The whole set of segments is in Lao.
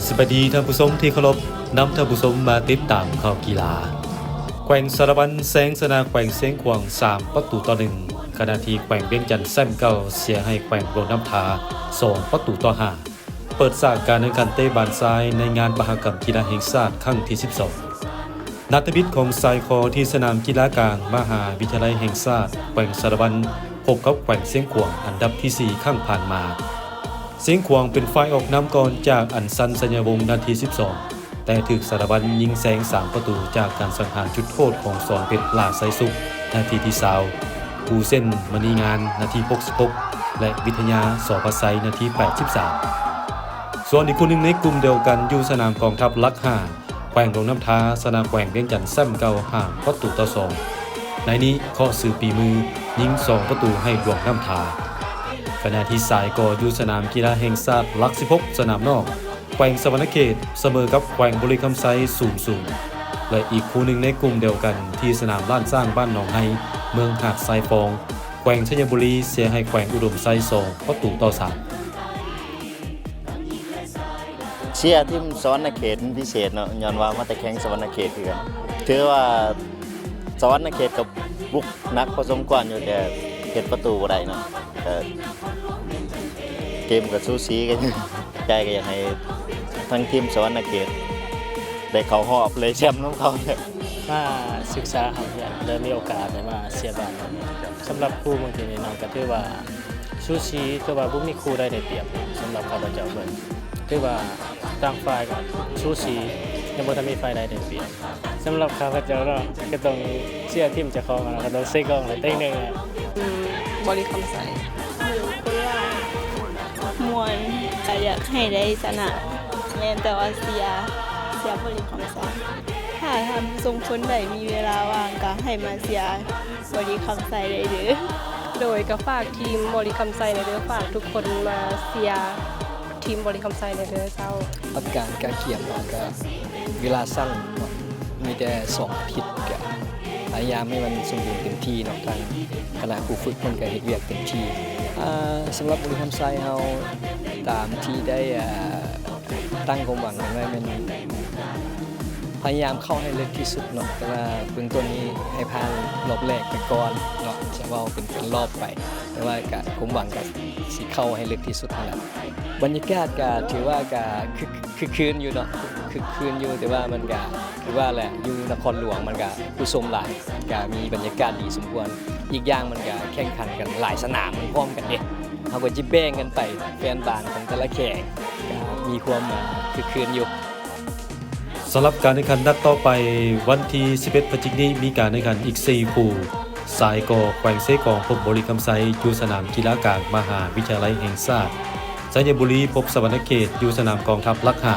ສະບາຍດີທ່ານຜູ້ຊົມທີ່ເຄົາລົບ, ນຳທ່ານຜູ້ຊົມມາຕິດຕາມຂ່າວກິລາ. ແຂວງສາລະວັນແຊງຊະນະແຂວງຊຽງຂວາງສາມປະຕູຕໍ່ໜຶ່ງ, ຂະນະທີ່ແຂວງວຽງຈັນແຊ້ມເກົ່າເສຍໃຫ້ແຂວງຫຼວງນ້ຳທາສອງປະຕູຕໍ່ຫ້າ. ເປີດສາການແຂ່ງຂັນເຕະບານຊາຍໃນງານມະຫະກຳກິລາແຫ່ງຊາດຄັ້ງທີສິບສອງ. ນັກທຳອິດຂອງຊາຍຄໍທີ່ສະໜາມກິລາກາງມະຫາວິທະຍາໄລແຫ່ງຊາດແຂວງສາລະວັນ ພົບກັບແຂວງຊຽງຂວາງອັນດັບທີສີ່ຄັ້ງຜ່ານມາ. ຊຽງຂວາງເປັນຝ່າຍອອກນຳກ່ອນຈາກອັນຊັນ ໄຊຍະວົງ ນາທີສິບສອງ, ແຕ່ຖືກສາລະວັນຍິງແຊງສາມປະຕູຈາກການສັງຫານຈຸດໂທດຂອງສອນເພັດ ຫຼ້າໄຊສຸກ ນາທີທີຊາວ, ພູເຊັນ ມະນີງານ ນາທີຫົກສິບຫົກ ແລະ ວິທະຍາ ສອນພັດໄຊ ນາທີແປດສິບສາມ. ສ່ວນອີກຄູ່ໜຶ່ງໃນກຸ່ມດຽວກັນຢູ່ສະໜາມກອງທັບຫຼັກຫ້າ, ແຂວງຫຼວງນ້ຳທາຊະນະແຂວງວຽງຈັນແຊ້ມເກົ່າຫ້າປະຕູຕໍ່ສອງ. ໃນນີ້ເຄາະຊື່ຝີມືຍິງສອງປະຕູໃຫ້ຫຼວງນ້ຳທາ. ຂະນະທີ່ຊາຍກໍຢູ່ສະໜາມກິລາແຫ່ງຊາດຫຼັກສິບຫົກ ສະໜາມນອກ, ແຂວງສະຫວັນນະເຂດສະເໝີກັບແຂວງບໍລິຄຳໄຊ ສູນສູນ ແລະ ອີກຄູ່ໜຶ່ງໃນກຸ່ມດຽວກັນທີ່ສະໜາມລ້ານຊ້າງບ້ານໜອງໄຮ ເມືອງຫາດຊາຍຟອງ, ແຂວງໄຊຍະບູລີເສຍໃຫ້ແຂວງອຸດົມໄຊສອງປະຕູຕໍ່ສາມ. ເຊຍທີມສະຫວັນນະເຂດເປັນພິເສດເນາະ, ຍ້ອນວ່າມາແຕ່ແຂວງສະຫວັນນະເຂດຄືກັນ. ຖືວ່າສະຫວັນນະເຂດກໍບຸກໜັກພໍສົມຄວນຢູ່, ແຕ່ເຮັດປະຕູບໍ່ໄດ້ເນາະ. ກໍເກມກໍສູສີກັນຢູ່, ໃຈກໍຢາກໃຫ້ທັງທີມສະຫວັນນະເຂດໄດ້ເຂົ້າຮອບ ໄດ້ແຊ້ມນຳເຂົາ. ມາສຶກສາເຮົາ ແລະ ມີໂອກາດໄດ້ມາເຊຍບານ. ສຳລັບຄູ່ມື້ກີ້ນີ້ເນາະ ກໍຖືວ່າ ສູສີ ຄືວ່າບໍ່ມີຄູ່ໃດໄດ້ປຽບ. ສຳລັບຂ້າພະເຈົ້າເບິ່ງ ຖືວ່າຕ່າງຝ່າຍກໍສູສີ, ຍັງບໍ່ທັນມີຝ່າຍໃດໄດ້ປຽບ. ສຳລັບຂ້າພະເຈົ້າເນາະ ກໍຕ້ອງເຊຍທີມເຈົ້າຂອງເນາະ, ກໍຕ້ອງເຊຍກອງແຫຼະ ເຕັງໜຶ່ງແຫຼະ. ອືມ ບໍລິຄຳໄຊ ຢູ່ຄົນລາວ ມ່ວນ ກໍຢາກໃຫ້ໄດ້ຊະນະ. ແມ່ນ ແຕ່ວ່າເຊຍ ເຊຍບໍລິຄຳໄຊ. ຖ້າທ່ານຜູ້ຊົມຄົນໃດມີເວລາວ່າງ ກໍໃຫ້ມາເຊຍ ບໍລິຄຳໄຊໄດ້ເດີ. ໂດຍ ກໍຝາກທີມບໍລິຄຳໄຊແດ່ເດີ, ຝາກທຸກຄົນມາເຊຍທີມບໍລິຄຳໄຊແດ່ເດີເຈົ້າ. ປະການການກຽມເນາະ ກໍເວລາສັ້ນເນາະ, ມີແຕ່ສອງອາທິດ, ກໍພະຍາຍາມໃຫ້ມັນສົມບູນເຕັມທີ່ເນາະ. ທາງຄະນະຄູຝຶກເພິ່ນກໍເຮັດວຽກເຕັມທີ່. ອາ ສຳລັບບໍລິຄຳໄຊເຮົາ ຕາມທີ່ໄດ້ ອາ ຕັ້ງຄວາມຫວັງກັນໄວ້ແມ່ນພະຍາຍາມເຂົ້າໃຫ້ເລິກທີ່ສຸດເນາະ, ແຕ່ວ່າເບື້ອງຕົ້ນນີ້ໃຫ້ຜ່ານລອບແລກໄປກ່ອນເນາະ, ຈະເວົ້າເປັນ ເປັນລອບໄປ, ແຕ່ວ່າກະຄວາມຫວັງກະຊິເຂົ້າໃຫ້ເລິກທີ່ສຸດຫັ້ນແຫຼະ. ບັນຍາກາດກະຖືວ່າກະຄຶກ ຄຶກຄື້ນຢູ່ເນາະ, ຄຶກຄື້ນຢູ່, ແຕ່ວ່າມັນກະຄືວ່າແຫຼະ ຢູ່ນະຄອນຫຼວງມັນກະຜູ້ຊົມຫຼາຍ, ກະມີບັນຍາກາດດີສົມຄວນ. ອີກຢ່າງມັນກະແຂ່ງຂັນກັນຫຼາຍສະໜາມ ມັນພ້ອມກັນເດ້, ເຮົາກໍຈະແບ່ງກັນໄປ, ແຟນບານຂອງແຕ່ລະແຂວງ ກະມີຄວາມ ອາ ຄຶກຄື້ນຢູ່. ສຳລັບການແຂ່ງຂັນນັດຕໍ່ໄປ ວັນທີສິບເອັດ ພະຈິກນີ້ ມີການແຂ່ງຂັນອີກສີ່ຄູ່. ຊາຍກໍແຂວງເຊກອງພົບບໍລິຄຳໄຊ ຢູ່ສະໜາມກິລາກາງມະຫາວິທະຍາໄລແຫ່ງຊາດ, ໄຊຍະບູລີພົບສະຫວັນນະເຂດ ຢູ່ສະໜາມກອງທັບຫຼັກຫ້າ,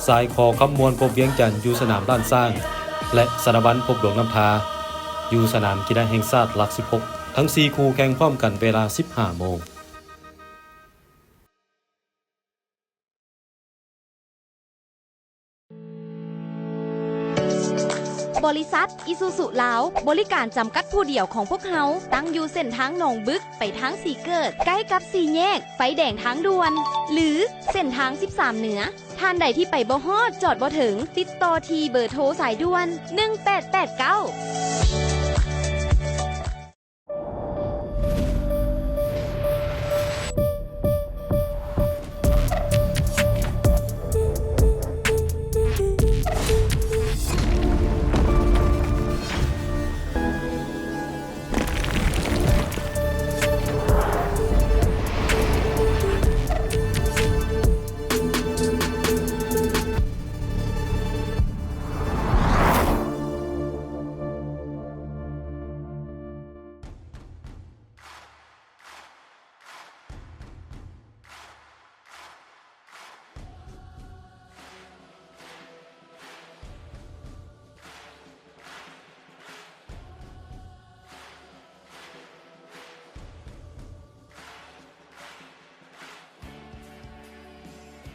ຊາຍຄໍຄຳມ່ວນພົບວຽງຈັນ ຢູ່ສະໜາມລ້ານຊ້າງ ແລະ ສາລະວັນພົບຫຼວງນ້ຳທາ ຢູ່ສະໜາມກິລາແຫ່ງຊາດຫຼັກສິບຫົກ. ທັງສີ່ຄູ່ແຂ່ງພ້ອມກັນເວລາສິບຫ້າໂມງ. ບໍລິສັດ ອີຊູຊູ ລາວ ບໍລິການຈຳກັດຜູ້ດຽວຂອງພວກເຮົາ ຕັ້ງຢູ່ເສັ້ນທາງໜອງບຶກໄປທາງສີເກີດ ໃກ້ກັບສີ່ແຍກໄຟແດງທາງດ່ວນ ຫຼື ເສັ້ນທາງສິບສາມເໜືອ. ທ່ານໃດທີ່ໄປບໍ່ຮອດ ຈອດບໍ່ເຖິງ ຕິດຕໍ່ທີ່ເບີໂທສາຍດ່ວນ ໜຶ່ງແປດແປດເກົ້າ.